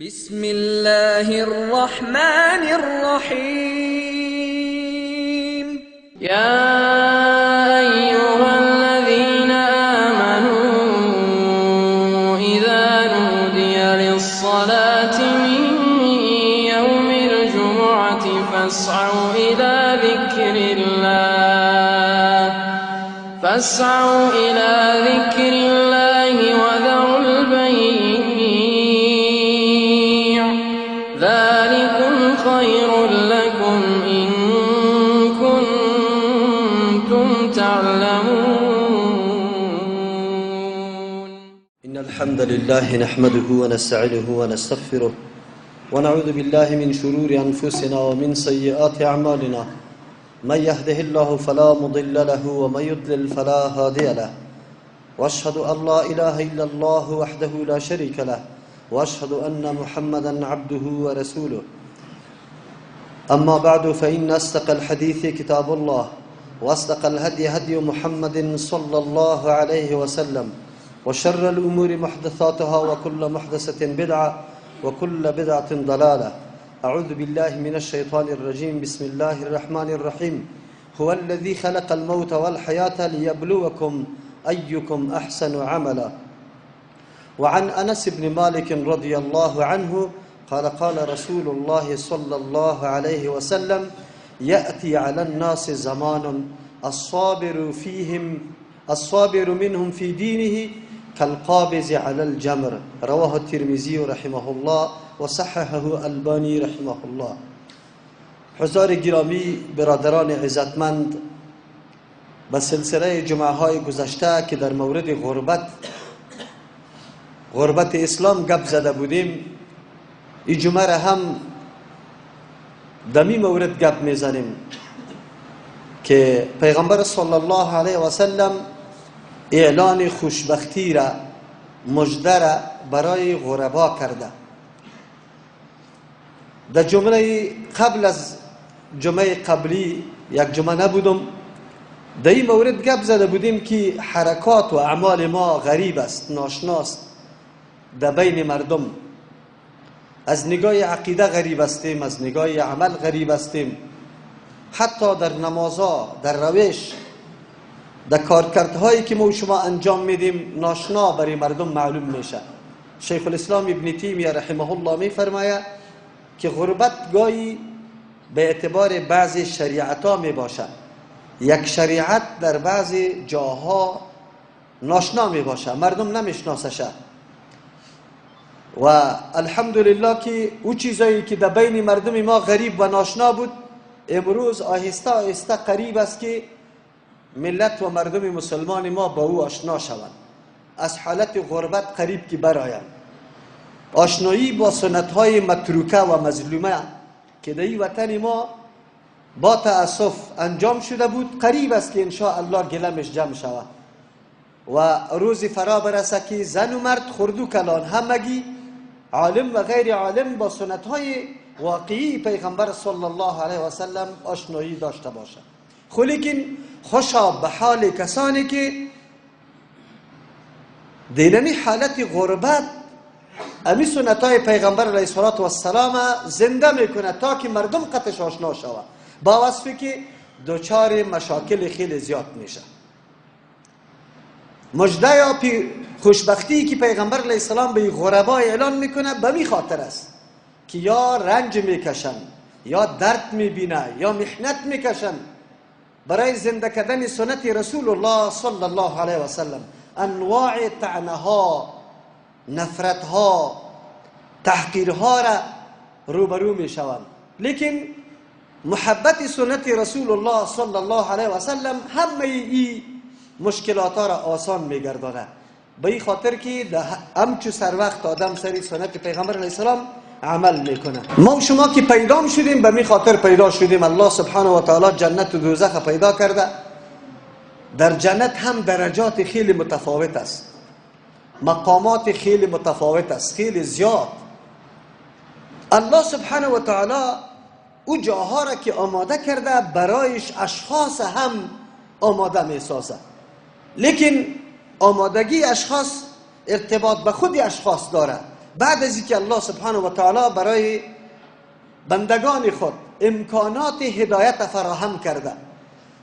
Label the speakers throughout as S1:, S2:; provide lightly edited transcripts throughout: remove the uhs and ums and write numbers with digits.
S1: بسم الله الرحمن الرحيم.
S2: يا أيها الذين آمنوا إذا نودي للصلاة من يوم الجمعة فاسعوا إلى ذكر الله فاسعوا إلى ذكر الله وذروا البيع ذلكم خير لكم إن كنتم تعلمون.
S3: إن الحمد لله نحمده ونستعينه ونستغفره ونعوذ بالله من شرور أنفسنا ومن سيئات أعمالنا. من يهده الله فلا مضل له ومن يضلل فلا هادي له. وأشهد أن لا إله إلا الله وحده لا شريك له وأشهد أن محمدا عبده ورسوله. أما بعد، فإن أصدق الحديث كتاب الله، وأصدق الهدي هدي محمد صلى الله عليه وسلم، وشر الأمور محدثاتها، وكل محدثة بدعة، وكل بدعة ضلالة. أعوذ بالله من الشيطان الرجيم. بسم الله الرحمن الرحيم. هو الذي خلق الموت والحياة ليبلوكم أيكم أحسن عملا. وعن أنس بن مالك رضي الله عنه قال: قال رسول الله صلى الله عليه وسلم: يأتي على الناس زمان الصابر منهم في دينه كالقابض على الجمر. رواه الترمذي رحمه الله وصححه الباني رحمه الله. حضار گرامی، برادران عزتمند، به سلسله جمعه های گذشته که در مورد غربت اسلام گپ زده بودیم، این جمعه را هم دمی مورد گپ میزنیم که پیغمبر صلی الله علیه و سلم اعلان خوشبختی را، مژده را برای غربا کرده. در جمله قبل از جمعه قبلی یک جمعه نبودم، در این مورد گپ زده بودیم که حرکات و اعمال ما غریب است، ناشناست در بین مردم. از نگاه عقیده غریب هستیم، از نگاه عمل غریب هستیم، حتی در نمازها، در روش، در کارکردهایی که ما شما انجام میدیم ناشنا برای مردم معلوم میشه. شیخ الاسلام ابن تیمیه رحمه الله میفرماید که غربت گاهی به اعتبار بعضی شریعت ها می باشد. یک شریعت در بعضی جاها ناشنا می باشه، مردم نمیشناسشه. و الحمدلله که او چیزایی که در بین مردم ما غریب و ناشنا بود، امروز آهسته آهسته قریب است که ملت و مردم مسلمان ما با او آشنا شوند، از حالت غربت قریب که برآیند. آشنایی با سنت های متروکه و مظلومه که در این وطن ما با تأسف انجام شده بود، قریب است که انشاء الله گلمش جمع شود و روزی فرا برسه که زن و مرد، خرد و کلان، همگی عالم و غیر عالم با سنت های واقعی پیغمبر صلی الله علیه و سلم آشنایی داشته باشد. خو لیکن خوشا به حال کسانی که دینمی حالت غربت امی سنت های پیغمبر علیه الصلاة والسلام زنده میکنه تا که مردم قطش آشنا شود، با وصفی که دچار مشاکل خیلی زیاد میشه. مژده یا خوشبختی که پیغمبر علیه السلام به غربا اعلان میکنه به می خاطر است که یا رنج میکشن، یا درد میبینه، یا محنت میکشن برای زنده کردن سنت رسول الله صلی الله علیه و سلم. انواع طعنه ها، نفرت ها، تحقیرها را روبرو میشوند، لیکن محبت سنت رسول الله صلی الله علیه و سلم همه ای مشکلات را آسان میگردانه. به این خاطر که همچو سر وقت آدم سری سنت پیغمبر علیه السلام عمل میکنه. ما و شما که پیدا شدیم به می خاطر پیدا شدیم. الله سبحانه و تعالی جنت و دوزخ پیدا کرده. در جنت هم درجات خیلی متفاوت است، مقامات خیلی متفاوت است، خیلی زیاد. الله سبحانه و تعالی او جاها را که آماده کرده برایش اشخاص هم آماده می سازه، لیکن آمادگی اشخاص ارتباط به خود اشخاص داره. بعد از اینکه الله سبحانه و تعالی برای بندگان خود امکانات هدایت فراهم کرده،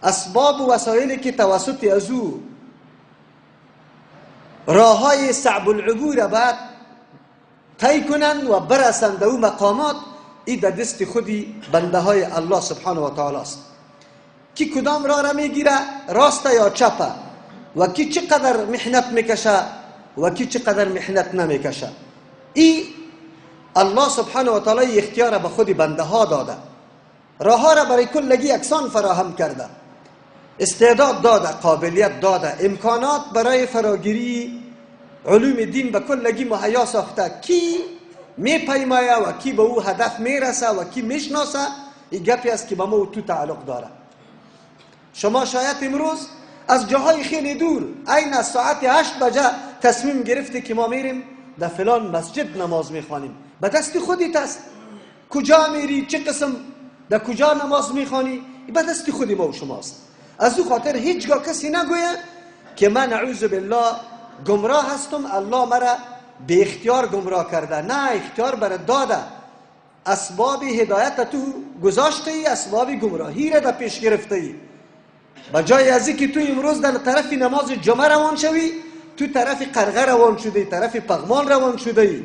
S3: اسباب و وسایلی که توسط از او راههای صعب العبور باید طی کنند و برسند به او مقامات، این در دست خودی بنده های الله سبحانه و تعالی است. کی کدام راه را میگیره، راست یا چپه، و کی چقدر محنت میکشه و کی چقدر محنت نمیکشه، ای الله سبحانه و تعالی اختیار به خود بنده ها داده، راه ها را برای کلگی یکسان فراهم کرده، استعداد داده، قابلیت داده، امکانات برای فراگیری علوم دین به کلگی مهیا ساخته. کی میپیمایه و کی به او هدف میرسه و کی میشناسه، این گپی است که به ما و تو تعلق داره. شما شاید امروز از جاهای خیلی دور، عین از ساعت 8 بجه تصمیم گرفتی که ما میریم در فلان مسجد نماز میخوانیم، به دست خودت است. کجا میری، چه قسم، در کجا نماز میخوانی، به دست خودی ما و شماست. از او خاطر هیچگاه کسی نگویه که من اعوذ بالله گمراه هستم، الله مرا به اختیار گمراه کرده. نه، اختیار برات داده، اسباب هدایت تو گذاشته ای، اسباب گمراهی را در پیش گرفته ای. به جای از اینکه تو امروز در طرف نماز جمعه روان شوی، تو طرف قرغه روان شده ای، طرف پغمان روان شده ای.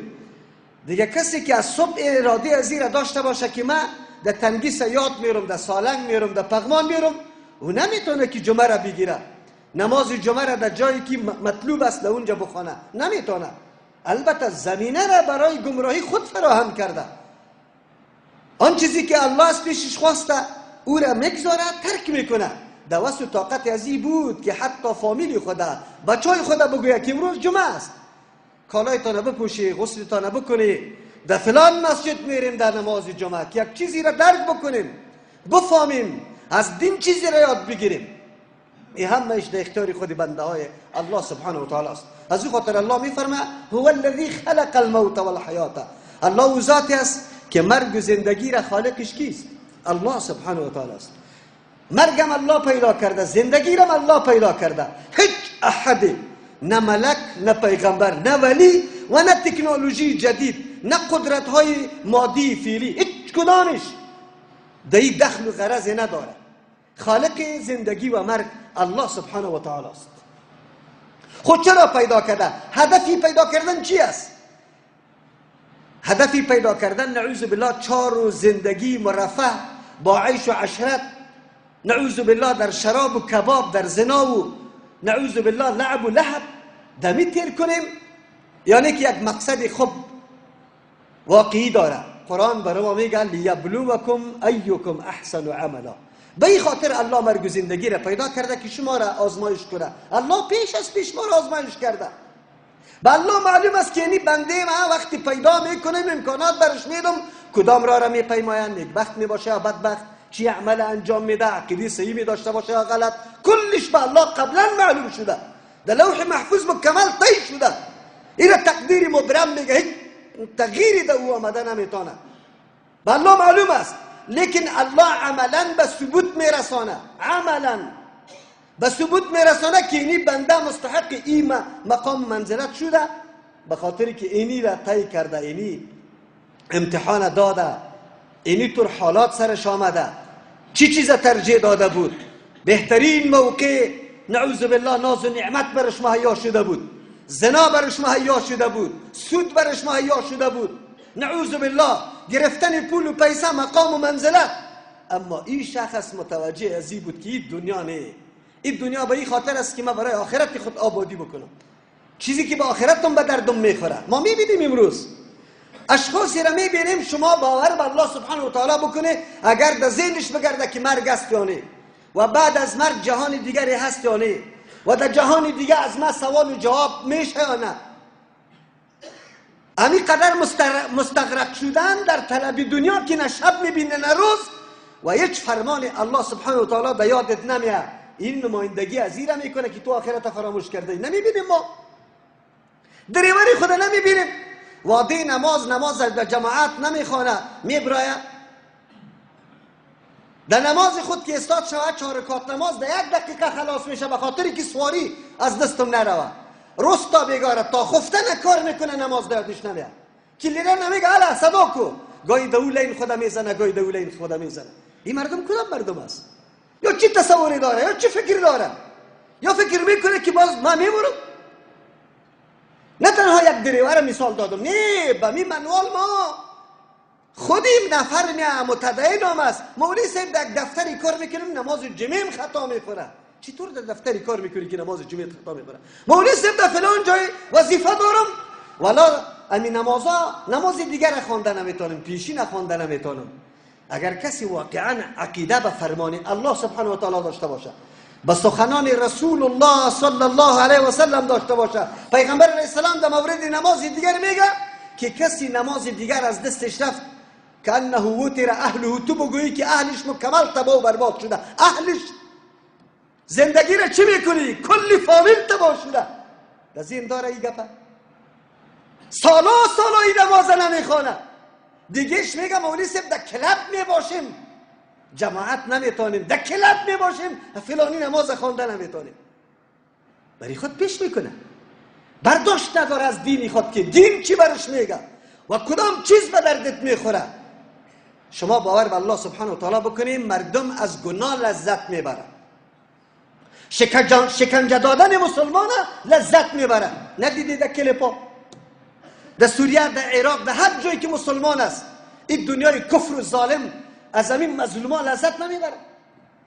S3: دیگه کسی که از صبح اراده از این را داشته باشه که من در تنگی سیاد میرم، در سالنگ میرم، در پغمان میرم، او نمیتونه که جمعه را بگیره، نماز جمعه را در جایی که مطلوب است در اونجا بخوانه، نمیتونه. البته زمینه را برای گمراهی خود فراهم کرده، آن چیزی که الله از پیشش خواسته او را میگذاره، ترک میکنه. دوست و طاقت ازی بود که حتی فامیل خدا، بچای خدا بگوید که امروز جمعه است، کالایتان بپوشی، غسلتان بکنی، در فلان مسجد میریم در نماز جمعه، که یک چیزی را درک بکنیم، بفهمیم، از دین چیزی را یاد بگیریم. این همهش در اختیار خود بنده های الله سبحانه و تعالی است. از او خاطر الله میفرمه هو الذی خلق الموت والحیات. الله او ذاتی است که مرگ و زندگی را خالقش کیست؟ الله سبحانه و تعالی است. مرگم الله پیدا کرده، زندگی را الله پیدا کرده. هیچ احد، نه ملک، نه پیغمبر، نه ولی و نه تکنولوژی جدید، نه قدرت های مادی فعلی، هیچ کدامش در این دخل و غرض نداره. خالق زندگی و مرگ الله سبحانه و تعالی است. خود چرا پیدا کرده؟ هدفی پیدا کردن چی است؟ هدفی پیدا کردن نعوذ بالله چار و زندگی مرفه با عیش و عشرت، نعوذ بالله در شراب و کباب، در زنا و نعوذ بالله لعب و لهب دمی تیر کنیم، یعنی که یک مقصد خوب واقعی داره. قرآن برای ما میگه لیبلوکم ایکم احسن عملا. به این خاطر الله مرگ و زندگی را پیدا کرده که شما را آزمایش کنه. الله پیش از پیش ما را آزمایش کرده. به الله معلوم است که یعنی بنده ما وقتی پیدا میکنیم، امکانات برش میدم، کدام راه را میپیماین، نیکبخت میباشه یا بدبخت، چی عمل انجام میده، عقیده صحیح می داشته باشه یا غلط، کلش به الله قبلا معلوم شده، در لوح محفوظ مکمل طی شده. این تقدیر مبرم میگه، هیچ تغییری در او آمده نمیتونه. به الله معلوم است، لیکن الله عملا به ثبوت میرسانه، عملا به ثبوت میرسانه که اینی بنده مستحق این مقام منزلت شده، به خاطر که اینی را طی کرده، اینی امتحان داده، اینی طور حالات سرش آمده، چی چیز ترجیح داده بود، بهترین موقع نعوذ بالله ناز و نعمت برش مهیا شده بود، زنا برش مهیا شده بود، سود برش مهیا شده بود، نعوذ بالله گرفتن پول و پیسه، مقام و منزلت. اما این شخص متوجه ازی بود که این دنیا نه، این دنیا به این خاطر است که من برای آخرت خود آبادی بکنم، چیزی که به آخرتم به دردم میخوره. ما میبینیم امروز اشخاصی را میبینیم، شما باور به الله سبحانه و تعالی بکنه، اگر در ذهنش بگرده که مرگ است یا نه، و بعد از مرگ جهان دیگری هست یا نه، و در جهان دیگه از ما سوال و جواب میشه یا نه، همین قدر مستغرق شدن در طلب دنیا که نه شب میبینه نه روز، و هیچ فرمان الله سبحانه و تعالی به یادت نمیاد. این نمایندگی از این را میکنه که تو آخرت فراموش کرده ای. نمیبینیم ما دریوری خدا نمیبینیم، وعده نماز نماز در جماعت نمیخوانه، میبرایه در نماز خود که استاد شود 4 رکعت نماز در 1 دقیقه خلاص میشه، به خاطر که سواری از دستم نروه، روز تا بیگاره تا خفته کار میکنه، نماز در یادش نمیاد. cleaner نمیگه الا صدا کو، گاهی دو lane خود میزنه، گاهی دو lane خود میزنه. این مردم کدام مردم است؟ یا چی تصوری داره؟ یا چی فکر داره؟ یا فکر میکنه که باز ما میمورم؟ نه تنها یک دریور مثال دادم، نه به می منوال ما خودیم نفر نه متدین هم است. مولوی صاحب در دفتری کار میکنیم نماز جمعه خطا میخوره. چطور در دفتری کار میکنی که نماز جمعه خطا میخوره؟ مولوی صاحب در فلان جای وظیفه دارم، ولا امی نمازا نماز دیگر خوانده نمیتونم، پیشی نخوانده نمیتونم. اگر کسی واقعا عقیده به فرمان الله سبحانه و تعالی داشته باشه، به سخنان رسول الله صلی الله علیه و سلم داشته باشه، پیغمبر علیه السلام در مورد نماز دیگر میگه که کسی نماز دیگر از دستش رفت کانه وتر اهله، تو بگویی که اهلش مکمل تباه و برباد شده، اهلش زندگی را چی میکنی؟ کلی فامیل تباه شده. در ذهن داره این گپه، سالا سالا این نماز نمیخوانه. دیگهش میگه مولوی صاحب در club میباشیم، جماعت نمیتونیم، در club میباشیم، فلانی نماز خوانده نمیتونیم. برای خود پیش میکنه، برداشت نداره از دینی خود که دین چی برش میگه و کدام چیز به دردت میخوره. شما باور به الله سبحانه و تعالی بکنیم، مردم از گناه لذت میبره، شکنجه دادن مسلمان لذت میبره. ندیدی در کلیپا، در سوریه، در عراق، در هر جایی که مسلمان است، این دنیای کفر و ظالم از همین مظلومان لذت نمیبره.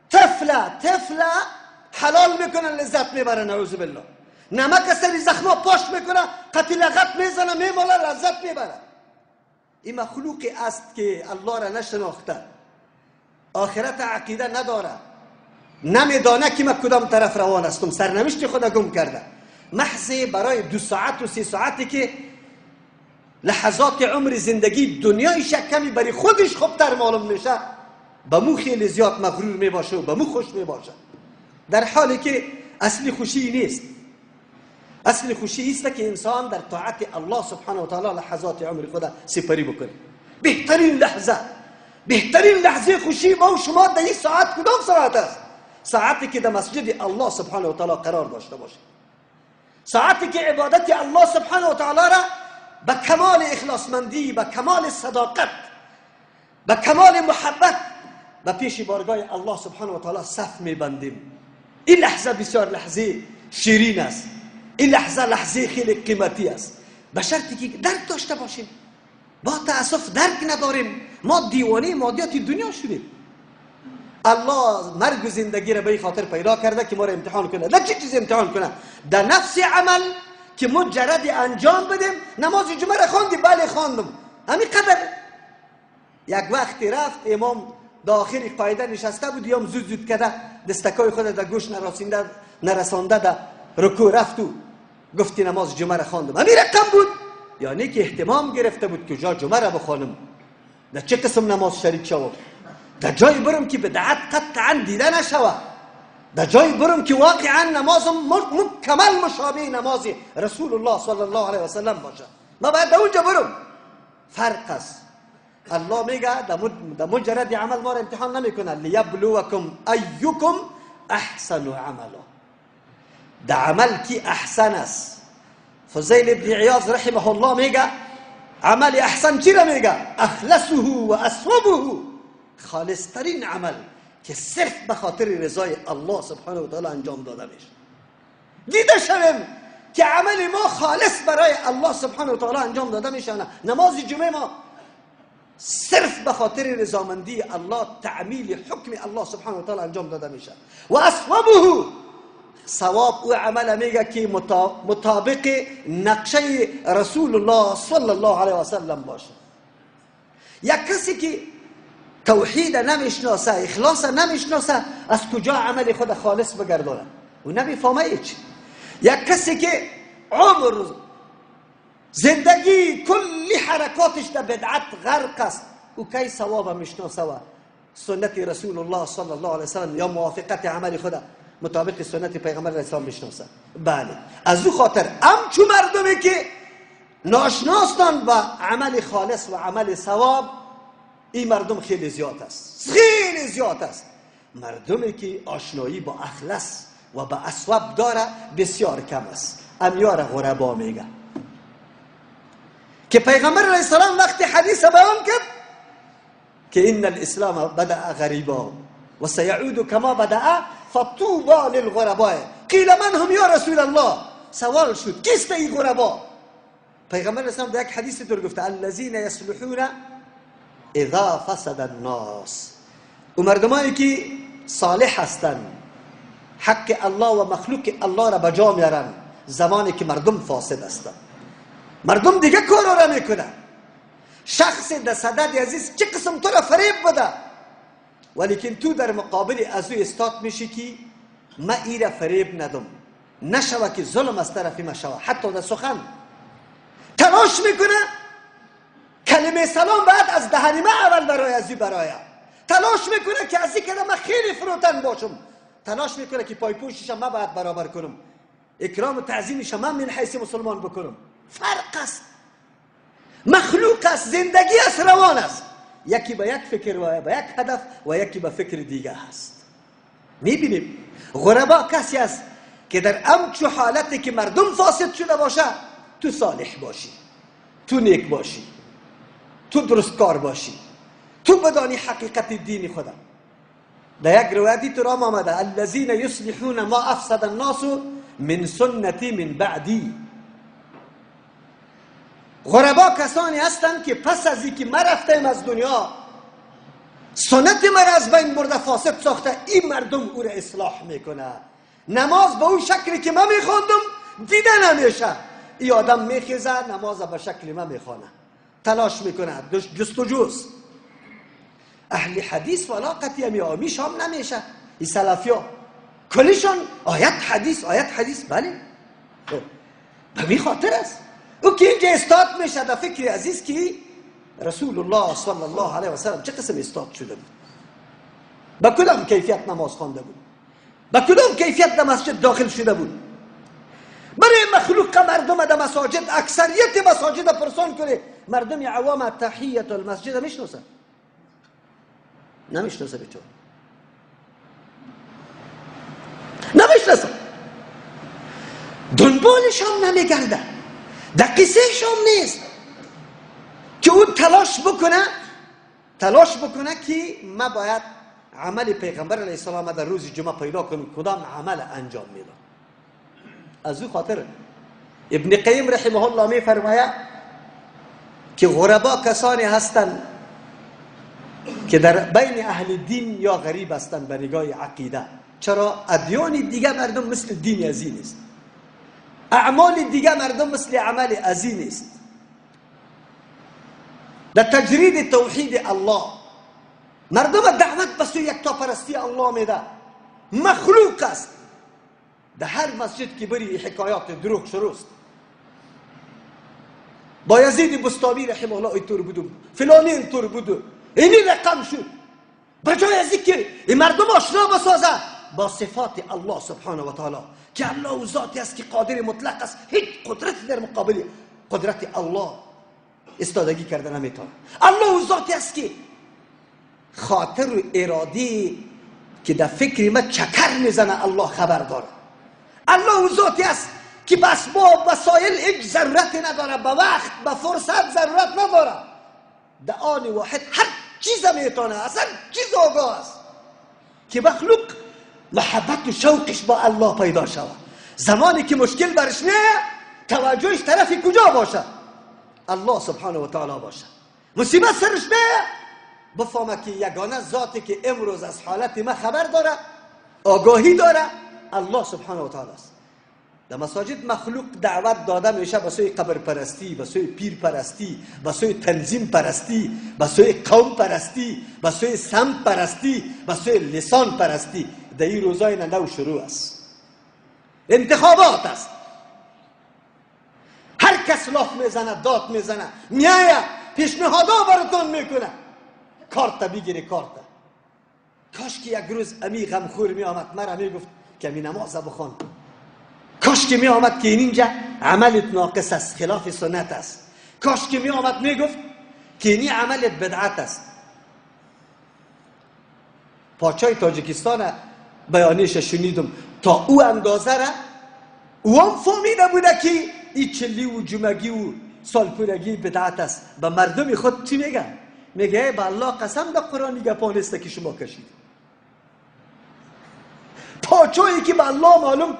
S3: طفله حلال میکنه لذت میبره، نعوذ بالله. نمک سری زخما پاش میکنه، قتل غط میزنه، میماله، لذت میبره. این مخلوقی است که الله را نشناخته، آخرت عقیده نداره، نمیدانه که من کدام طرف روان هستم، سرنوشت خود گم کرده. محض برای 2 ساعت و 3 ساعتی که لحظات عمر زندگی دنیایش کمی برای خودش خوبتر معلوم میشه، به مو خیلی زیاد مغرور میباشه و به مو خوش میباشه، در حالی که اصلی خوشی نیست. اصل خوشی است که انسان در طاعت الله سبحانه و تعالی لحظات عمر خود سپری بکنه. بهترین لحظه، بهترین لحظه خوشی ما و شما در این ساعت کدام ساعت است؟ ساعتی که در مسجد الله سبحانه و تعالی قرار داشته باشه، ساعتی که عبادت الله سبحانه و تعالی را به کمال اخلاصمندی، به کمال صداقت، به کمال محبت به پیش بارگاه الله سبحانه و تعالی صف میبندیم. این لحظه بسیار لحظه شیرین است، این لحظه لحظه خیلی قیمتی است، به شرطی که درک داشته باشیم. با تاسف درک نداریم، ما دیوانه مادیات دنیا شدیم. الله مرگ و زندگی را به این خاطر پیدا کرده که ما را امتحان کنه. در چه چیز امتحان کنه؟ در نفس عمل که مجرد انجام بدیم. نماز جمعه را خواندی؟ بله خواندم. همین قدر. یک وقتی رفت امام داخل قاعده نشسته بود، یام زود زود کرده دستکای خود در گوش نرسانده در رکوع رفت و گفتی نماز جمعه را خواندم. همین رقم بود، یعنی که اهتمام گرفته بود که جا جمعه را بخوانم، در چه قسم نماز شریک شوم، در جای برم که بدعت قطعا دیده نشوه، در جای برم که واقعا نمازم مکمل مشابه نماز رسول الله صلی الله علیه و سلم باشه. ما باید در اونجا برم. فرق است. الله میگه در مجرد عمل ما را امتحان نمیکنه، لیبلوکم ایکم احسن عملا. در عمل کی احسن است. فضیل ابن عیاض رحمه الله میگه عمل احسن چی را میگه؟ اخلصه و اصوبه، خالصترین عمل که صرف به خاطر رضای الله سبحانه و تعالی انجام داده میشه. دیده شویم که عمل ما خالص برای الله سبحانه و تعالی انجام داده میشه. نماز جمعه ما صرف به خاطر رضامندی الله، تعمیل حکم الله سبحانه و تعالی انجام داده میشه. و اصوبه، ثواب او عمل میگه که مطابق نقشه رسول الله صلی الله علیه و سلم باشه. یک کسی که توحید نمیشناسه، اخلاص نمیشناسه، از کجا عمل خود خالص بگردانه؟ و نمیفهمه هیچ. یک کسی که عمر زندگی کلی حرکاتش در بدعت غرق است، او کی ثواب میشناسه و سنت رسول الله صلی الله علیه و سلم یا موافقت عمل خود مطابق سنت پیغمبر علیه السلام میشناسه؟ بله. از او خاطر همچو مردمی که ناشناستان با عمل خالص و عمل ثواب، این مردم خیلی زیاد است، خیلی زیاد است. مردمی که آشنایی با اخلص و با اصواب داره بسیار کم است. امیار غربا میگه که پیغمبر علیه السلام وقتی حدیث بیان کرد که ان الاسلام بدأ غریبا و سیعود کما بدأ فطوبى للغرباء قیل من هم یا رسول الله. سوال شد کیست این غربا؟ پیغمبر علیه السلام در یک حدیث طور گفته الذین یصلحون اذا فسد الناس. و مردمانی که صالح هستند، حق الله و مخلوق الله را به جا میارن زمانی که مردم فاسد هستند. مردم دیگه کار را میکنن. شخص در صدد عزیز چه قسم تو را فریب بده، ولیکن تو در مقابل از او استاد میشی که ما ای را فریب ندم، نشوه که ظلم از طرفی ما شوه. حتی در سخن تلاش میکنه کلمه سلام بعد از دهن ما اول برای از او برای تلاش میکنه که از این کلمه خیلی فروتن باشم، تلاش میکنه که پایپوشش ما باید برابر کنم، اکرام و تعظیمش ما من حیث مسلمان بکنم. فرق است، مخلوق است، زندگی است، روان است. یکی به یک فکر و به یک هدف و یکی به فکر دیگه هست. میبینیم غربا کسی است که در امچو حالتی که مردم فاسد شده باشه تو صالح باشی، تو نیک باشی، تو درستکار باشی، تو بدانی حقیقت دین خدا. در یک روایتی تو رام آمده الذین یصلحون ما افسد الناس من سنتی من بعدی. غربا کسانی هستند که پس از اینکه ما رفتیم از دنیا سنت مرا از بین برده، فاسد ساخته، این مردم او را اصلاح میکنه. نماز به اون شکلی که من میخوندم دیده نمیشه. این آدم میخیزه نماز به شکل من میخوانه، تلاش میکنه، جستجوست. اهل حدیث والا قطعی میامیش هم نمیشه. این سلفی ها کلشان آیت حدیث، آیت حدیث. بله، به می خاطر است او که اینجا استاد میشه در فکر عزیز که رسول الله صلی الله علیه و سلم چه قسم استاد شده بود، به کدام کیفیت نماز خوانده بود، به کدام کیفیت در مسجد داخل شده بود. برای مخلوق مردم در مساجد، اکثریت مساجد پرسان کنه مردم عوام تحیت المسجد میشناسن؟ نمیشناسه. بیچاره نمیشناسه، دنبالش هم نمیگرده، در قصهش هم نیست که اون تلاش بکنه، تلاش بکنه که ما باید عمل پیغمبر علیه السلام در روز جمعه پیدا کنم، کدام عمل انجام میدم. از او خاطر ابن قیم رحمه الله میفرماید که غربا کسانی هستند که در بین اهل دین یا غریب هستند به نگاه عقیده. چرا؟ ادیان دیگه مردم مثل دین ازی نیست، اعمال دیگه مردم مثل عمل ازی نیست. در تجرید توحید الله مردم دعوت به سوی یکتاپرستی الله میده. مخلوق است. در هر مسجد که بری حکایات دروغ شروع است. با یزید بسطامی رحمه الله اینطور بود، فلانی اینطور بود، اینی رقم شد. بجای از اینکه این مردم آشنا بسازه با صفات الله سبحانه و تعالی که الله او ذاتی است که قادر مطلق است، هیچ قدرتی در مقابل قدرت الله استادگی کرده نمیتونه. الله او ذاتی است که خاطر و ارادی که در فکر ما چکر میزنه الله خبر داره. الله او ذاتی است که به اسباب وسایل هیچ ضرورتی نداره، به وقت به فرصت ضرورت نداره. در آن واحد هر چیز میتونه، اصلا چیز آگاه است که مخلوق محبت و شوقش با الله پیدا شود. زمانی که مشکل برش نه، توجهش طرف کجا باشه؟ الله سبحانه و تعالی باشه. مصیبت سرش نه، بفهمه که یگانه ذاتی که امروز از حالت ما خبر داره، آگاهی داره، الله سبحانه و تعالی است. در مساجد مخلوق دعوت داده میشه به سوی قبر پرستی، به سوی پیر پرستی، به سوی تنظیم پرستی، به سوی قوم پرستی، به سوی سمت پرستی، به سوی لسان پرستی. در این روزای نو شروع است، انتخابات است. هر کس لاف میزنه، داد میزنه، میایه پیشنهادها براتون میکنه، کارت بگیری کارت. کاش که یک روز امی غمخور میآمد مرا میگفت که امی نماز بخوان. کاش که می آمد که اینجا عملت ناقص است، خلاف سنت است. کاش که می آمد می گفت که اینی عملت بدعت است. پاچای تاجیکستان بیانیش شنیدم تا او اندازه را او هم فهمیده بوده که این چلی و جمعگی و سالپورگی بدعت است، به مردم خود چی میگه؟ میگه به الله قسم در قرآن گپا نیست که شما کشید. پاچویی که به الله معلوم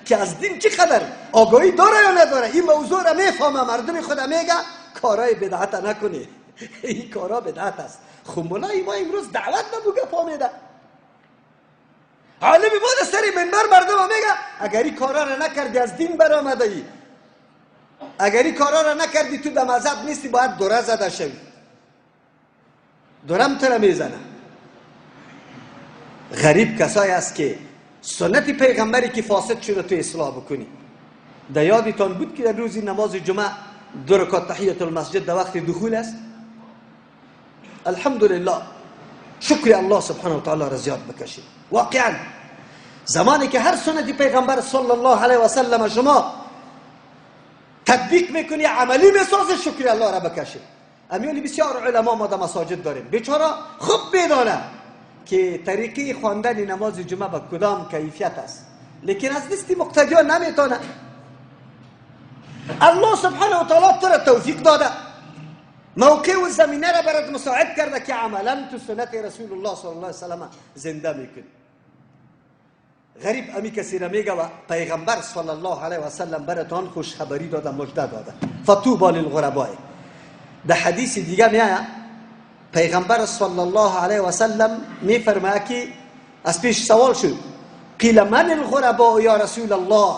S3: که از دین چی خبر آگاهی داره یا نداره، این موضوع را میفهمه، مردم خود میگه کارای بدعت نکنی، این کارا بدعت است. خب مولای ما امروز دعوت نبو گپا میده، عالم ما در سر منبر مردم میگه اگر این کارا را نکردی از دین برآمده ای، اگر این کارا را نکردی تو در مذهب نیستی، باید دوره زده شوی، دورم تو را میزنه. غریب کسایی است که سنت پیغمبری که فاسد شده تو اصلاح بکنی. در یادتان بود که در روز نماز جمعه 2 رکعت تحیت المسجد در وقت دخول است؟ الحمدلله، شکر الله سبحانه و تعالی را زیاد بکشید. واقعا زمانی که هر سنت پیغمبر صلی الله علیه و سلم شما تطبیق میکنی، عملی میسازی، شکر الله را بکشید. امیالی بسیار علما ما در مساجد داریم، بیچاره خوب میدانه که طریقه خواندن نماز جمعه به کدام کیفیت است، لیکن از دست مقتدیان نمیتونه. الله سبحانه و تعالی تو را توفیق داده، موقع و زمینه را برات مساعد کرده که عملا تو سنت رسول الله صلی الله علیه وسلم زنده میکنی. غریب امی کسی را میگه و پیغمبر صلی الله علیه وسلم براتان خوشخبری داده، مژده داده، فطوبی للغرباء. در حدیث دیگه میآید پیغمبر صلی الله علیه و سلم میفرماید که از پیش سوال شد، قیل من الغرباء یا رسول الله،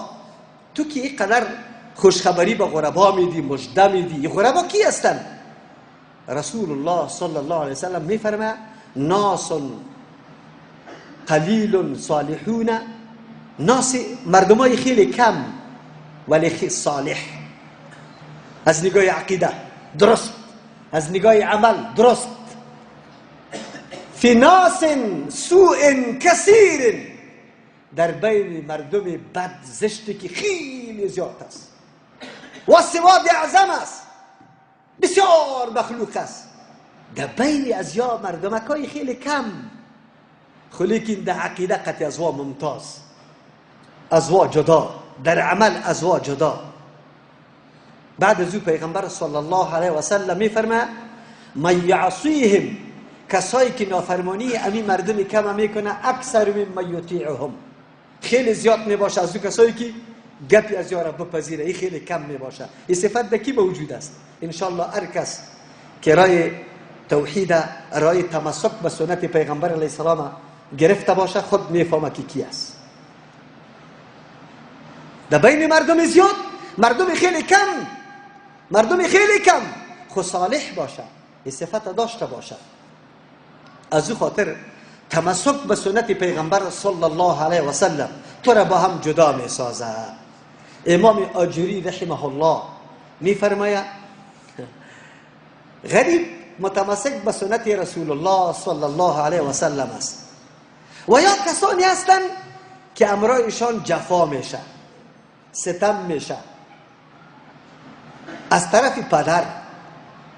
S3: تو که اینقدر خوشخبری به غربا میدی، مژده میدی، غربا کی هستند؟ رسول الله صلی الله علیه و سلم میفرماید ناس قلیل صالحون، ناس مردمای خیلی کم ولی خیلی صالح، از نگاه عقیده درست، از نگاه عمل درست، فی ناس سوء کثیر، در بین مردم بد زشتی که خیلی زیاد است و سواد اعظم است، بسیار مخلوق است، در بین از یا مردمکای خیلی کم، لیکن در عقیده قطع ازوا ممتاز، ازوا جدا، در عمل ازوا جدا. بعد از او پیغمبر صلی الله علیه و سلم میفرماید من یعصیهم، کسایی که نافرمانی امی مردم کم میکنه، اکثر من یطیعهم، خیلی زیاد میباشه از او کسایی که گپی از یارا بپذیره، این خیلی کم میباشه. این صفت در کی موجود است؟ انشالله هر کس که رای توحید، رای تمسک به سنت پیغمبر علیه السلام گرفته باشه، خود میفهمه که کی است. در بین مردم زیاد، مردم خیلی کم، مردم خیلی کم خو صالح باشه، این صفت داشته باشه. از او خاطر تمسک به سنت پیغمبر صلی الله علیه و سلم تو را با هم جدا می سازه. امام آجری رحمه الله می فرماید غریب متمسک به سنت رسول الله صلی الله علیه و سلم است و یا کسانی هستند که امرایشان جفا میشه، ستم میشه، از طرف پدر،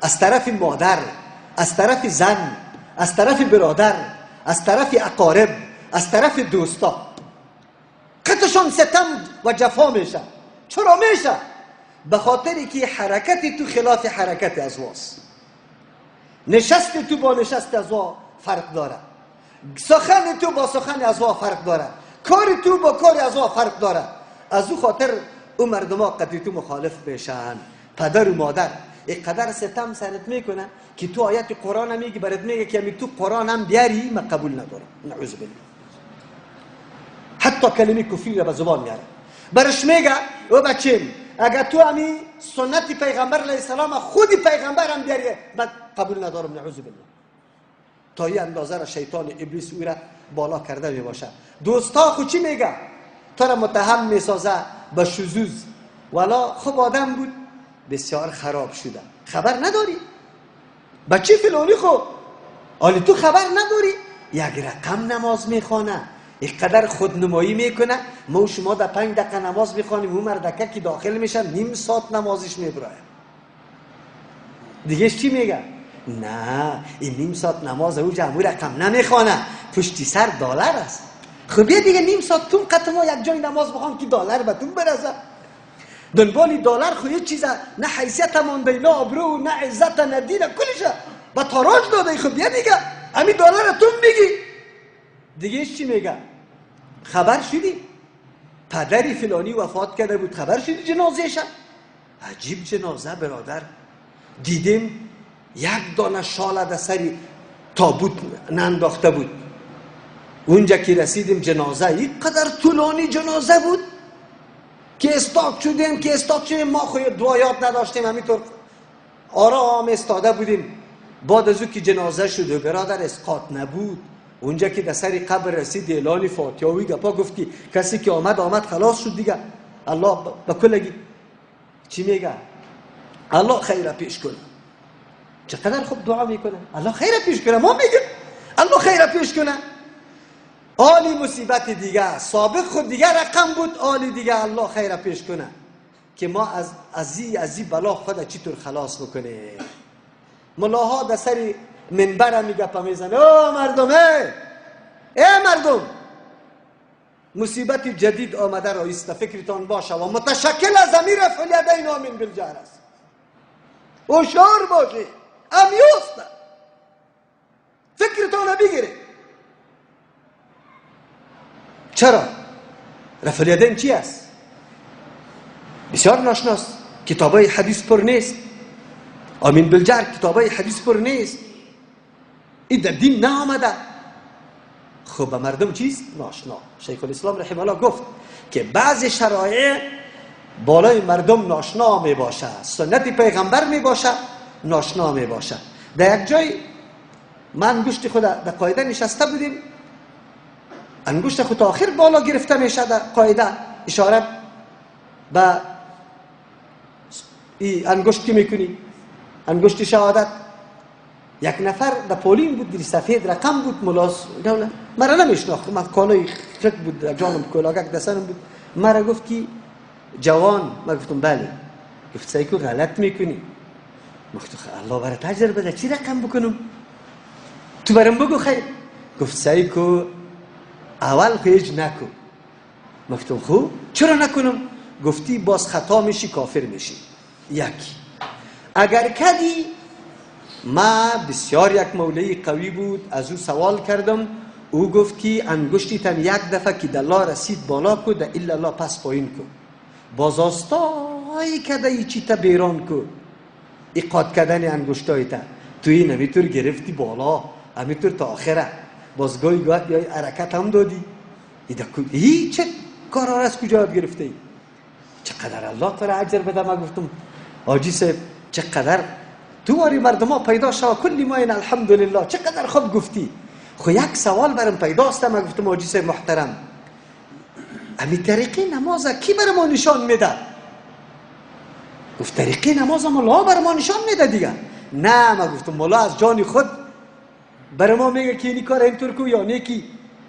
S3: از طرف مادر، از طرف زن، از طرف برادر، از طرف اقارب، از طرف دوستا، قطشان ستم و جفا میشه. چرا میشه؟ به خاطر که حرکت تو خلاف حرکت از واست، نشست تو با نشست از وا فرق داره، سخن تو با سخن از وا فرق داره، کار تو با کار از وا فرق داره. از او خاطر او مردم ها قطعی تو مخالف میشن. پدر و مادر اینقدر ستم سرت میکنه که تو آیت قرآن هم میگی، برات میگه که تو قرآن هم بیاری من قبول ندارم، نعوذ بالله. حتی کلمه کفری را به زبان میاره، برش میگه او بچیم اگر تو همی سنت پیغمبر علیه السلام خود پیغمبر هم بیاری من قبول ندارم، نعوذ بالله. تا این اندازه را شیطان ابلیس او را بالا کرده میباشه. دوستا خود چی میگه؟ تو را متهم میسازه به شذوذ، ولا خوب آدم بود بسیار خراب شده، خبر نداری بچه فلانی، خو آلی تو خبر نداری، یک رقم نماز میخوانه، اینقدر خودنمایی میکنه، ما و شما در 5 دقیقه نماز میخوانیم، اون مردکه که داخل میشه نیم ساعت نمازش میبرایه. دیگه چی میگه؟ نه این نیم ساعت نماز او جمعو رقم نمیخوانه، پشتی سر دلار است. خب بیا دیگه نیم ساعت تون قطع ما یک جای نماز بخوان که دلار به تون برسه. دنبال دلار خو هیچ چیز نه حیثیت مانده، نه آبرو، نه عزت، نه دین، کلش به تاراج داده. خب بیا دیگه همین دلار تو میگی دیگه. چی میگه؟ خبر شدی پدری فلانی وفات کرده بود، خبر شدی جنازه‌ش؟ عجیب جنازه برادر، دیدیم یک دانه شال در سری تابوت ننداخته بود. اونجا که رسیدیم جنازه اینقدر طولانی جنازه بود که استاد شدیم، که استاد شدیم. ما خو دعا یاد نداشتیم، همینطور آرام استاده بودیم. بعد از او که جنازه شد و برادر اسقاط نبود، اونجا که در سر قبر رسید اعلان فاتحه و گپا گفت که کسی که آمد آمد، خلاص شد دیگه. الله به کلگی چی میگه؟ الله خیر پیش کنه. چقدر خوب دعا میکنه، الله خیر پیش کنه. ما میگیم الله خیر پیش کنه. آلی مصیبت دیگه سابق خود دیگه رقم بود، آلی دیگه الله خیر پیش کنه که ما از ای بلا خود چطور خلاص بکنه. ملاها در سر منبر میگه میزنه او مردم، ای مردم، مصیبت جدید آمده را ایست، فکرتان باشه و متشکل از امیر فلیدین آمین بالجهر است. هوشیار باشه، امیوست، فکرتان بگیره. چرا؟ رفع الیدین چی است؟ بسیار ناشناس، کتابای حدیث پر نیست. آمین بالجهر کتابای حدیث پر نیست. این در دین نه آمده. خب به مردم چیست؟ ناشنا. شیخ الاسلام رحمه الله گفت که بعض شرایع بالای مردم ناشنا می باشه، سنت پیغمبر می باشه، ناشنا می باشه. در یک جای من انگشت خود در قاعده نشسته بودیم، انگشت خود تا آخر بالا گرفته میشه در قاعده، اشاره به ای انگشت که میکنی، انگشت شهادت. یک نفر در پولین بود، در سفید رقم بود، ملاس دوله مرا نمیشناخت، من کالای خک بود در جانم، کلاگک دستنم بود. مرا گفت که جوان، من گفتم بله. گفت سیکو غلط میکنی. گفتم الله برات اجر بده، چی رقم بکنم؟ تو برام بگو خیر. گفت سیکو اول خیج نکن. گفتم خب چرا نکنم؟ گفتی باز خطا میشی، کافر میشی. یکی اگر کدی، ما بسیار یک مولوی قوی بود، از او سوال کردم، او گفت که انگشتی تن یک دفعه که دلا رسید بالا کو، ده الا الله پس پایین کو، باز آستایی کده ای چی تا بیران کو، ایقاد کردن انگشتای تا تو این همیتور گرفتی بالا، همیتور تا آخره، باز گاهی گاهی یا حرکت هم دادی. ای چه کارا از کجا یاد گرفته ای؟ چقدر الله تعالی اجر بده. ما گفتم حاجی صاحب چقدر تو واری مردم ها پیدا شو، کلی ما این الحمدلله، چقدر خوب گفتی. خو یک سوال برم پیدا است. ما گفتم حاجی صاحب محترم، امی طریقه نماز کی بر ما نشان میده؟ گفت طریقه نماز مولا بر ما نشان میده دیگه. نه، ما گفتم مولا از جان خود بر ما میگه که این کار اینطور کو یا نه، کی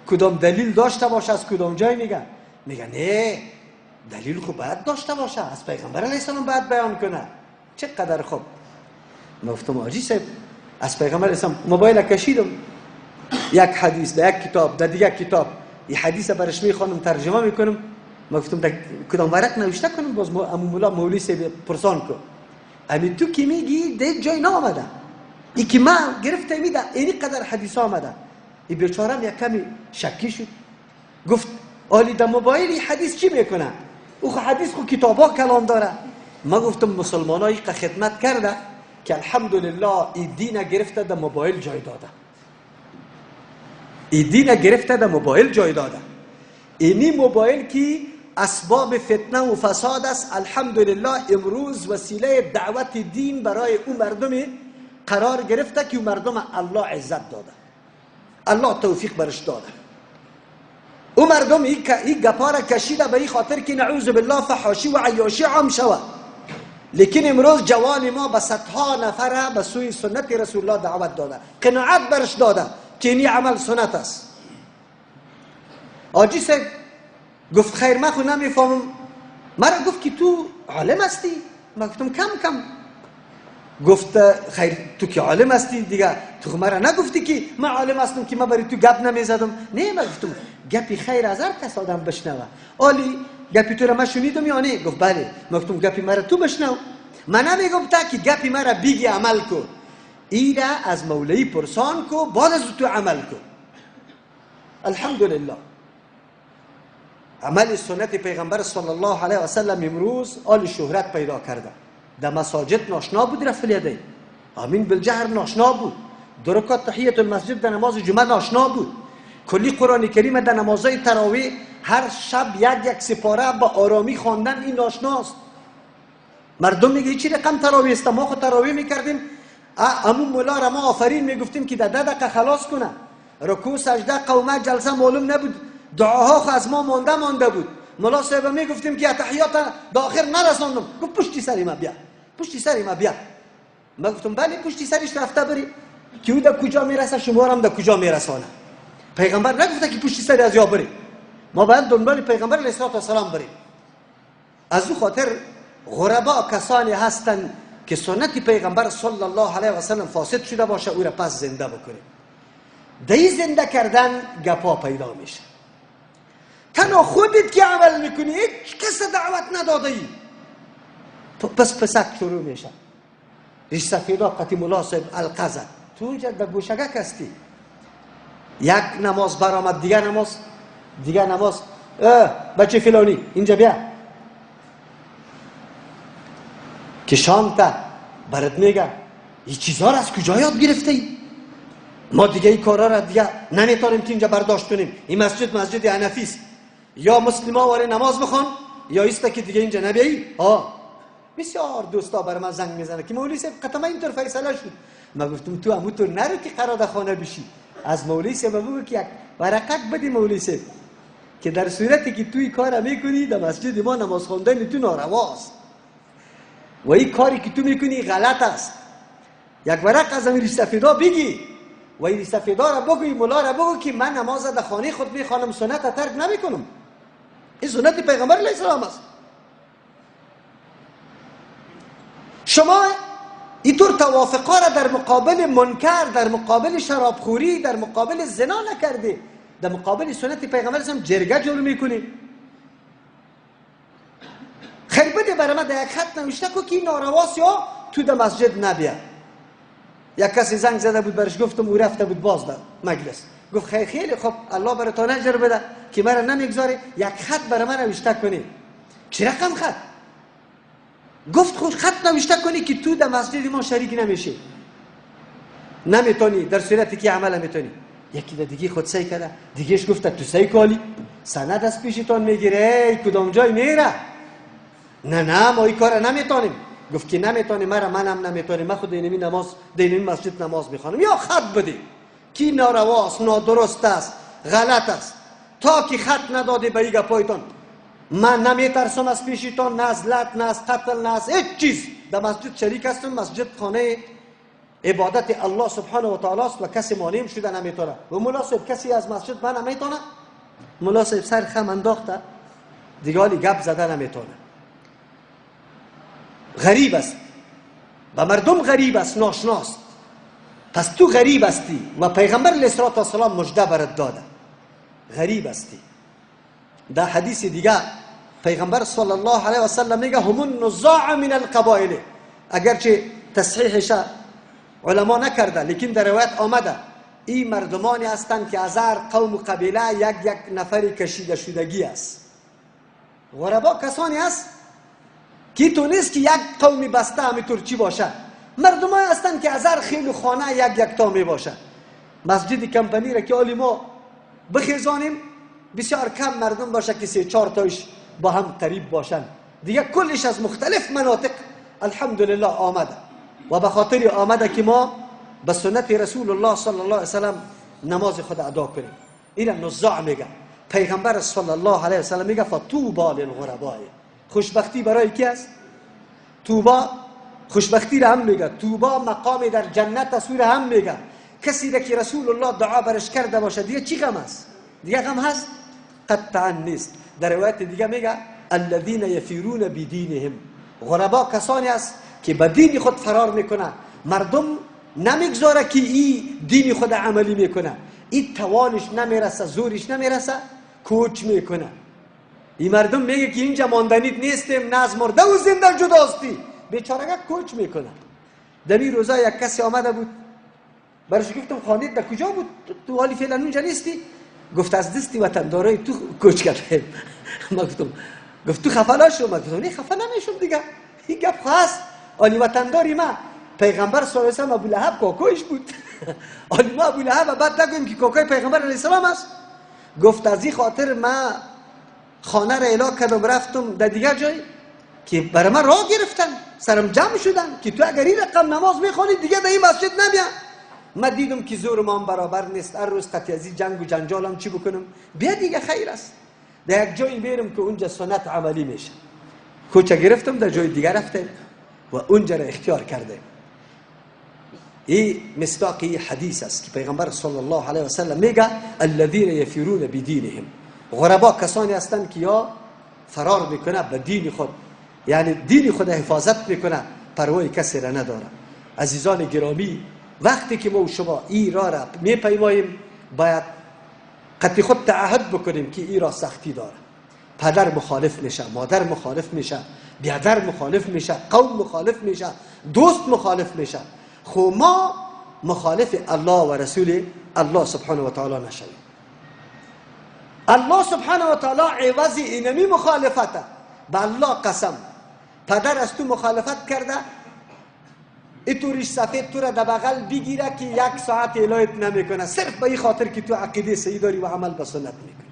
S3: کدام دلیل داشته باشه، از کدام جای میگه؟ میگه نه، دلیل خو باید داشته باشه، از پیغمبر علیه السلام باید بیان کنه. چقدر خوب. ما گفتم حاجی صاحب از پیغمبر اسلام موبایل کشیدم، یک حدیث در یک کتاب، در دیگه کتاب، این حدیث برش میخوانم، ترجمه میکنم. ما گفتم در کدام ورق نوشته کنم، باز امو مولا مولوی صاحب پرسان کن. امی تو که میگی در جای نامده، ای که من گرفته میده اینی قدر حدیث آمده. ای بیچارم یک کمی شکی شد، گفت آلی در موبایل حدیث چی میکنه؟ او خو حدیث خو کتابا کلام داره. ما گفتم مسلمان های خدمت کرده که الحمدلله ای دین گرفته در موبایل جای داده، ای دین گرفته در موبایل جای داده. اینی موبایل که اسباب فتنه و فساد است، الحمدلله امروز وسیله دعوت دین برای او مردم قرار گرفته که او مردم الله عزت داده، الله توفیق برش داده. او مردم این گپا را کشیده به این خاطر که نعوذ بالله فحاشی و عیاشی عام شود. لیکن امروز جوان ما به صدها نفر به سوی سنت رسول الله دعوت داده، قناعت برش داده که این عمل سنت است. حاجی صاحب گفت خیر من خو نمیفهمم. مرا گفت که تو عالم هستی؟ من گفتم کم کم. گفت خیر تو که عالم هستی دیگه، تو مرا نگفتی که من عالم هستم که من برای تو گپ نمیزدم. نه، من گفتم گپی خیر از هر کس آدم بشنوه. آلی گپی تو را من شنیدم یا نه؟ گفت بله. من گفتم گپی مرا تو بشنو، من نمیگم تا که گپی مرا بیگی عمل کو، ایره از مولوی پرسان کو، بعد از تو عمل کو. الحمدلله عمل سنت پیغمبر صلی الله علیه و سلم امروز آل شهرت پیدا کرده. در مساجد ناشنا بود رفع الیدین، آمین بالجهر ناشنا بود، دو رکعت تحیت المسجد در نماز جمعه ناشنا بود، کلی قرآن کریم در نمازهای تراویح هر شب یک یک سپاره با آرامی خواندن این ناشناست. مردم میگه چی رقم تراویح است، ما خود تراویح میکردیم، امون مولا را ما آفرین میگفتیم که در 10 دقیقه خلاص کنه، رکوع سجده قومه جلسه معلوم نبود، دعاها خو از ما مانده بود. مولا صاحب میگفتیم که تحیات در آخر نرساندم، گفت پشتی سری ما بیا، پشتی سری ما بیا. ما گفتم بله پشتی سرش رفته بری که او در کجا میرسه شما هم در کجا میرسانه. پیغمبر نگفته که پشتی سری از یا بری، ما باید دنبال پیغمبر علیه السلام بریم. از او خاطر غربا کسانی هستند که سنت پیغمبر صلی الله علیه و سلم فاسد شده باشه، او را پس زنده بکنیم. در زنده کردن گپا پیدا میشه. تنها خودت که عمل میکنی، هیچ کس دعوت نداده ای، پس پسک شروع میشه. ریش سفیدا قطی مولا صاحب القزد، تو اونجا در گوشگک هستی، یک نماز برآمد، دیگه نماز، دیگه نماز، بچه فلانی اینجا بیا که شام تا برات میگم این چیزها را از کجا یاد گرفته ای؟ ما دیگه این کارا را دیگه نمیتونیم که اینجا برداشت کنیم. این مسجد مسجد حنفی است، یا مسلما واره نماز بخوان یا ایستا که دیگه اینجا نبیایی. بسیار دوستا بر من زنگ میزنه که مولوی صاحب قطعا اینطور فیصله شد. من گفتم تو همونطور نرو که قرار خانه بشی، از مولوی صاحب بگو که یک ورقت بدی مولوی صاحب که در صورتی که توی کار میکنی در مسجد ما نماز خواندن تو نارواست و این کاری که تو میکنی غلط است. یک ورق از امیر سفیدا بگی و این سفیدا را بگوی، مولا را بگو که من نماز در خانه خود میخوانم، سنت ترک نمیکنم، این سنت پیغمبر علیه السلام است. شما اینطور توافقا را در مقابل منکر، در مقابل شرابخوری، در مقابل زنا نکردی، در مقابل سنت پیغمبر هم جرگه جور میکنی. خیر بده برای من در یک خط نوشته کو که نارواست یا تو در مسجد نبیا. یک کسی زنگ زده بود برش گفتم، او رفته بود باز در مجلس، گفت خیلی خیلی خب الله براتان اجر بده که مرا نمیگذاره یک خط برای من نوشته کنی. چه رقم خط؟ گفت خود خط نوشته کنی که تو در مسجد ما شریک نمیشی، نمیتونی، در صورتی که عمل نمیتونی. یکی در دیگه خود سعی کرده، دیگهش گفته تو سعی کالی سند از پیشتان میگیره، ای کدام جای میره؟ نه نه ما این کار نمیتونیم. گفت که نمیتونی، مرا منم نمیتونیم، من خود اینمی نماز اینمی مسجد نماز میخوانم. یا خط بده کی نارواست، نادرست است، غلط است. تا که خط نداده به این گپایتان من نمیترسم از پیشتان، نه از لط، نه از قتل، نه از هیچ چیز. در مسجد شریک هستم، مسجد خانه عبادت الله سبحانه و تعالی است و کسی مانع شده نمیتونه. و مولا صاحب کسی از مسجد من نمیتونه. مولا صاحب سر خم انداخته دیگه، حالی گپ زده نمیتونه. غریب است و مردم غریب است، ناشناست. پس تو غریب هستی و پیغمبر علیه السلام مژده برات داده، غریب هستی. در حدیث دیگه پیغمبر صلی الله علیه و سلم میگه هم النزاع من القبائل، اگرچه تصحیحش علما نکرده لیکن در روایت آمده این مردمانی هستند که از هر قوم و قبیله یک یک نفری کشیده شدگی است. غربا کسانی است که تو نیست که یک قومی بسته همینطور چی باشه، مردمایی هستند که از هر خیل و خانه یک یک تا می باشه. مسجد کمپنی را که آلی ما بخیزانیم بسیار کم مردم باشه که 3-4 تایش با هم قریب باشن، دیگه کلش از مختلف مناطق الحمدلله آمده و به خاطر آمده که ما به سنت رسول الله صلی الله علیه وسلم نماز خود ادا کنیم. این نزاع میگه پیغمبر صلی الله علیه وسلم میگه فطوبی للغرباء. خوشبختی برای کی است؟ طوبا خوشبختی را هم میگه، طوبا مقام در جنت است را هم میگه. کسی را که رسول الله دعا برش کرده باشه دیگه چی غم است؟ دیگه غم هست؟ قطعا نیست. در روایت دیگه میگه الذین یفیرون بدینهم، غربا کسانی است که به دین خود فرار میکنه، مردم نمیگذاره که ای دین خود عملی میکنه، ای توانش نمیرسه، زورش نمیرسه، کوچ میکنه. این مردم میگه که اینجا ماندنیت نیستیم، نه از مرده و زنده جداستی، بیچارگه کوچ میکنه. در این روزا یک کسی آمده بود، برش گفتم خانه در کجا بود؟ تو حالی فعلا اونجا نیستی؟ گفت از دستی وطندارای تو کوچ کردیم. ما گفتم، گفت تو خفه نشو؟ ما گفتم نه خفه نمیشم دیگه، این گپ هست. آلی وطنداری ما پیغمبر صلی الله علیه و سلم ابو لهب کاکایش بود. آلی ما ابو لهب بعد نگویم که کاکای پیغمبر علیه السلام است. گفت از این خاطر ما خانه را اعلام کردم رفتم در دیگر جای که برای من راه گرفتن، سرم جمع شدن که تو اگر این رقم نماز میخوانی دیگه در این مسجد نبیا. من دیدم که زور ما برابر نیست، هر روز قطعی جنگ و جنجالم چی بکنم، بیا دیگه خیر است در یک جایی میرم که اونجا سنت عملی میشه. کوچه گرفتم در جای دیگه رفتم و اونجا را اختیار کردم. این مصداق حدیث است که پیغمبر صلی الله علیه و سلم میگه الذین یفرون بدینهم، غربا کسانی هستند که یا فرار میکنه به دین خود، یعنی دین خود حفاظت میکنه، پروای کسی را نداره. عزیزان گرامی، وقتی که ما و شما این راه را میپیماییم باید قطعی خود تعهد بکنیم که این راه سختی داره. پدر مخالف میشه، مادر مخالف میشه، بیادر مخالف میشه، قوم مخالف میشه، دوست مخالف میشه. خو ما مخالف الله و رسول الله سبحانه و تعالی نشویم. الله سبحانه و تعالی عوض اینمی مخالفته. به الله قسم، پدر از تو مخالفت کرده، ای ریش سفید تو را در بغل بگیره که یک ساعت الهیت نمیکنه، صرف به این خاطر که تو عقیده صحیح داری و عمل به سنت میکنی.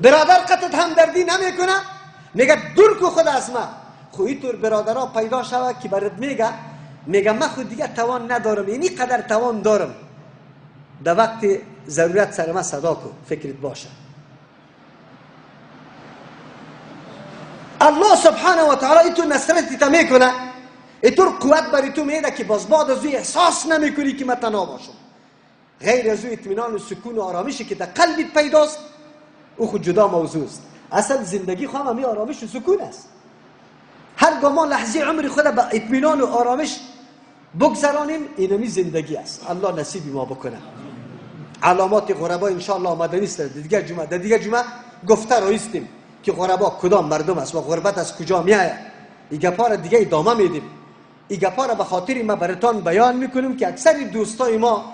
S3: برادر قطعت همدردی نمیکنه، میگه دور کو خود از ما. خو اینطور برادرها پیدا شوه که برات میگه، میگه من خود دیگه توان ندارم، اینی قدر توان دارم، در وقت ضرورت سر من صدا کو، فکرت باشه. الله سبحانه و تعالی ایتو نصرت تا میکنه، ایتور قوت بر تو میده که باز بعد از احساس نمیکنی که من تنها باشم. غیر از اطمینان و سکون و آرامشی که در قلبت پیداست، او خود جدا موضوع است. اصل زندگی خواهم همی آرامش و سکون است. هرگاه ما لحظه عمر خود به اطمینان و آرامش بگذرانیم، اینمی زندگی است. الله نصیب ما بکنه. علامات غربا انشاءالله آمده نیست. دیگر جمعه، در دیگر جمعه گفته رایستیم که غربا کدام مردم است و غربت از کجا می آید. این گپا را دیگه ادامه میدیم. این گپا را به خاطر ما براتان بیان میکنیم که اکثر دوستای ما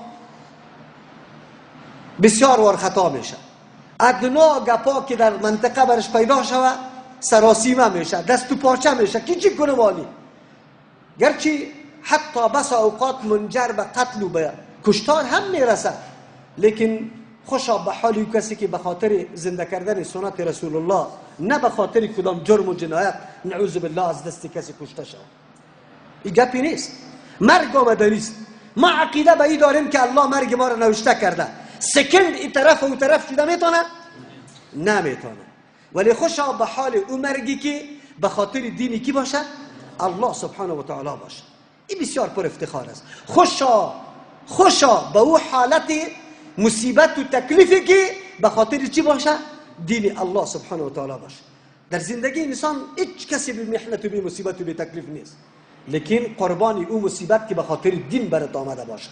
S3: بسیار وار خطا میشه. ادنا گپا که در منطقه برش پیدا شوه سراسیمه میشه، دست و پاچه میشه که چی کنم آلی. گرچه حتی بس اوقات منجر به قتل و به کشتار هم میرسه، لیکن خوشا به حال کسی که به خاطر زنده کردن سنت رسول الله، نه به خاطر کدام جرم و جنایت، نعوذ بالله از دست کسی کشته شود. این گپی نیست. مرگ آمده نیست. ما عقیده به این داریم که الله مرگ ما را نوشته کرده. سکند این طرف و اون طرف شده میتونه؟ نمیتونه. ولی خوشا به حال او مرگی که به خاطر دینی کی باشه؟ الله سبحانه و تعالی باشه. این بسیار پر افتخار است. خوشا خوشا به او حالت مصیبت و تکلیفی که به خاطر چی باشه؟ دین الله سبحانه و تعالی باشه. در زندگی انسان هیچ کسی به محنت و به مصیبت و به تکلیف نیست، لیکن قربانی او مصیبت که به خاطر دین برات آمده باشه،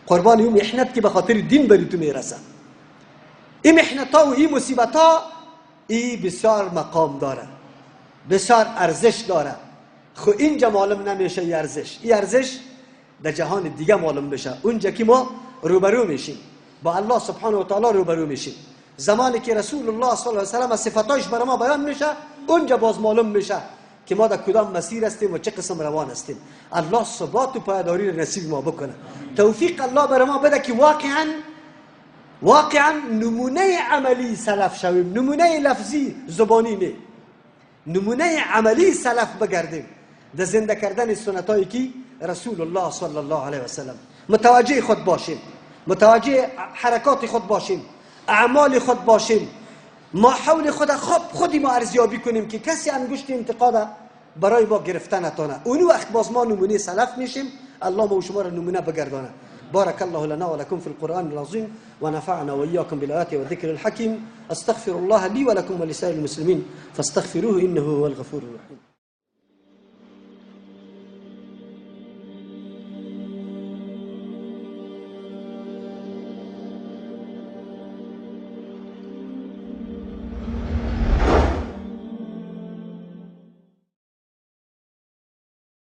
S3: قربانی او محنت که به خاطر دین بری تو میرسه. این محنت ها و این مصیبت ها این بسیار مقام داره، بسیار ارزش داره. خو اینجا معلوم نمیشه این ارزش، این ارزش در جهان دیگه معلوم بشه، اونجا که ما روبرو میشیم با الله سبحانه و تعالی روبرو میشیم. زمانی که رسول الله صلی الله علیه و سلم صفاتش برای ما بیان میشه، اونجا باز معلوم میشه که ما در کدام مسیر هستیم و چه قسم روان هستیم. الله ثبات و پایداری را نصیب ما بکنه. توفیق الله برای ما بده که واقعا نمونه عملی سلف شویم، نمونه لفظی زبانی نه، نمونه عملی سلف بگردیم در زنده کردن سنتایی که رسول الله صلی الله علیه و سلم. متوجه خود باشیم، متوجه حرکات خود باشیم، اعمال خود باشیم، ما حول خود خودی ما ارزیابی کنیم که کسی انگشت انتقاد برای ما گرفته نتانه. اون وقت باز ما نمونه سلف میشیم. الله ما و شما را نمونه بگردانه. بارك الله لنا ولكم في القرآن العظيم ونفعنا وإياكم بالآيات والذكر الحكيم. أستغفر الله لي ولكم ولسائر المسلمين فاستغفروه إنه هو الغفور الرحيم.